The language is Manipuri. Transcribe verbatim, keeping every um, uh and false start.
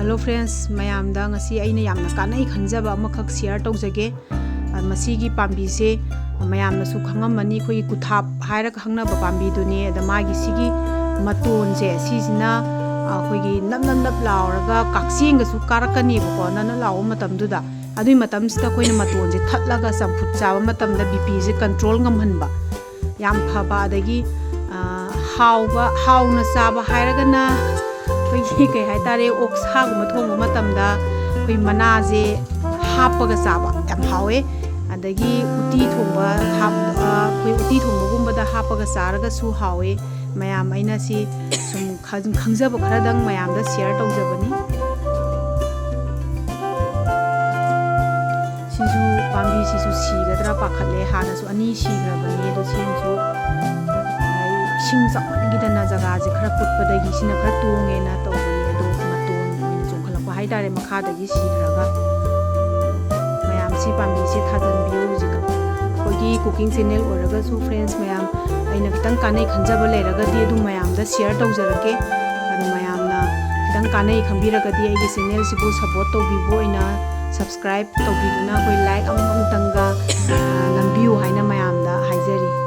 Hello friends, ꯃꯌꯥꯝꯗ ꯉꯁꯤ ꯑꯩꯅ ꯌꯥꯝꯅ ꯀꯥꯟꯅꯩ ꯈꯟꯖꯕ ꯑꯃꯈꯛ share ꯇꯧꯖꯒꯦ꯫ ꯑ, ꯃꯁꯤꯒꯤ ꯄꯥꯝꯕꯤꯁꯦ ꯃꯌꯥꯝꯅꯁꯨ ꯈꯪꯉꯝꯃꯅꯤ, ꯑꯩꯈꯣꯏꯒꯤ ꯀꯨꯊꯥꯞ ꯍꯥꯏꯔꯒ ꯈꯪꯅꯕ ꯄꯥꯝꯕꯤꯗꯨꯅꯦ꯫ ꯑꯗ ꯃꯥꯒꯤ ꯁꯤꯒꯤ ꯃꯇꯣꯟꯁꯦ ꯁꯤꯁꯤꯅ, ꯑ, ꯑꯩꯈꯣꯏꯒꯤ ꯅꯞ ꯅꯞ ꯅꯞ ꯂꯥꯎꯔꯒ ꯀꯛꯆꯦꯡꯒꯁꯨ ꯀꯥꯔꯛꯀꯅꯦꯕꯀꯣ, ꯅꯞ ꯅꯞ ꯂꯥꯎꯕ ꯃꯇꯝꯗꯨꯗ꯫ ꯑꯗꯨꯒꯤ ꯃꯇꯝꯁꯤꯗ ꯑꯩꯈꯣꯏꯅ ꯃꯇꯣꯟꯁꯦ ꯊꯠꯂꯒ ꯆꯝꯐꯨꯠ ꯆꯥꯕ ꯃꯇꯝꯗ B P ꯁꯦ control ꯉꯝꯍꯟꯕ꯫ ꯌꯥꯝ ꯐꯕ꯫ ꯑꯗꯒꯤ, ꯑ, ꯍꯥꯎꯕ, ꯍꯥꯎꯅ ꯆꯥꯕ ꯍꯥꯏꯔꯒꯅ ꯑꯩꯈꯣꯏꯒꯤ ꯀꯩ ꯍꯥꯏꯇꯥꯔꯦ, ꯑꯣꯛꯁꯥꯒꯨꯝꯕ ꯊꯣꯡꯕ ꯃꯇꯝꯗ ꯑꯩꯈꯣꯏ ꯃꯅꯥꯁꯦ ꯍꯥꯞꯄꯒ ꯆꯥꯕ ꯌꯥꯝ ꯍꯥꯎꯋꯦ꯫ ꯑꯗꯒꯤ ꯎꯇꯤ ꯊꯣꯡꯕ ꯍꯥꯞ-, ꯑ, ꯑꯩꯈꯣꯏ ꯎꯇꯤ ꯊꯣꯡꯕꯒꯨꯝꯕꯗ ꯍꯥꯞꯄꯒ ꯆꯥꯔꯒꯁꯨ ꯍꯥꯎꯋꯦ꯫ ꯃꯌꯥꯝ, ꯑꯩꯅ ꯁꯤ ꯁꯨꯝ ꯈꯪ-, ꯈꯪꯖꯕ ꯈꯔꯗꯪ ꯃꯌꯥꯝꯗ share ꯇꯧꯖꯕꯅꯤ꯫ ꯁꯤꯁꯨ, ꯄꯥꯝꯕꯤꯁꯤꯁꯨ ꯁꯤꯒꯗ꯭ꯔꯥ ꯄꯥꯈꯠꯂꯦ꯫ ꯍꯥꯟꯅꯁꯨ ꯑꯅꯤ ꯁꯤꯈ꯭ꯔꯕꯅꯤ, ꯑꯗꯣ ꯁꯤꯅꯁꯨ, ꯑ, ꯏꯁꯤꯡ ꯆꯥꯎꯃꯟꯈꯤꯗꯅ ꯖꯒꯥꯁꯦ ꯈꯔ ꯀꯨꯠꯄꯗꯒꯤ ꯁꯤꯅ ꯈꯔ ꯇꯣꯡꯉꯦꯅ ꯇꯧꯕꯅꯤ, ꯑꯗꯣ ꯃꯇꯣꯟ ꯑꯣꯏꯅ ꯆꯣꯡꯈꯠꯂꯛꯄ ꯍꯥꯏꯇꯥꯔꯦ, ꯃꯈꯥꯗꯒꯤ ꯁꯤꯈ꯭ꯔꯒ꯫ ꯃꯌꯥꯝ ꯁꯤ ꯄꯥꯝꯕꯤꯁꯦ ꯊꯥꯖꯤꯟꯕꯤꯌꯨ꯫ ꯍꯧꯖꯤꯛ ꯑꯩꯈꯣꯏꯒꯤ cooking channel ꯑꯣꯏꯔꯒꯁꯨ friends ꯃꯌꯥꯝ, ꯑꯩꯅ ꯈꯤꯇꯪ ꯀꯥꯟꯅꯩ ꯈꯟꯖꯕ ꯂꯩꯔꯒꯗꯤ ꯑꯗꯨꯝ ꯃꯌꯥꯝꯗ share ꯇꯧꯖꯔꯛꯀꯦ꯫ ꯑꯗꯨ ꯃꯌꯥꯝꯅ ꯈꯤꯇꯪ ꯀꯥꯟꯅꯩ ꯈꯟꯕꯤꯔꯒꯗꯤ ꯑꯩꯒꯤ channel ꯁꯤꯕꯨ support ꯇꯧꯕꯤꯕ ꯑꯣꯏꯅ subscribe ꯇꯧꯕꯤꯗꯨꯅ ꯑꯩꯈꯣꯏ like ꯑꯃꯃꯝꯇꯪꯒ, ꯑ, ꯅꯝꯕꯤꯌꯨ ꯍꯥꯏꯅ ꯃꯌꯥꯝꯗ ꯍꯥꯏꯖꯔꯤ꯫